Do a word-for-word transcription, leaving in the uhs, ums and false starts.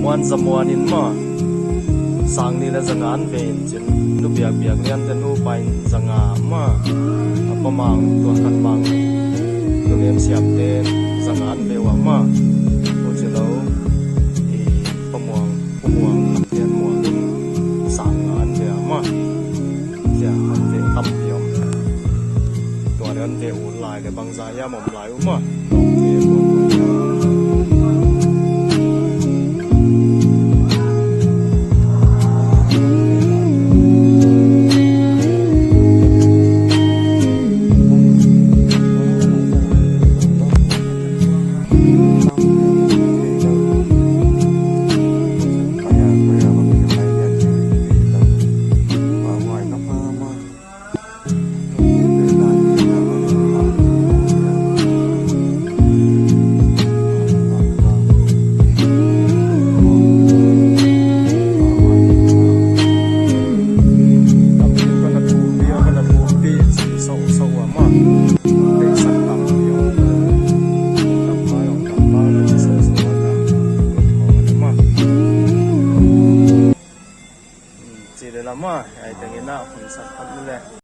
Muan za muan in maw. Sang nih leh za nga an ve in chin. Nu biakbiak lian te nu pa in za nga maw. A pa mang tua khat mang. Nu lem siam te za nga an ve ua maw. Huchilou. I pa muang, pu muang, khat lian muang in sang nga an ve ua maw. Chia an ve tampi om. Tua leh an ve ut lai leh bangzah hiam om lai uh maw. Chi leh lam a, ai tengin a hun sak khat leh.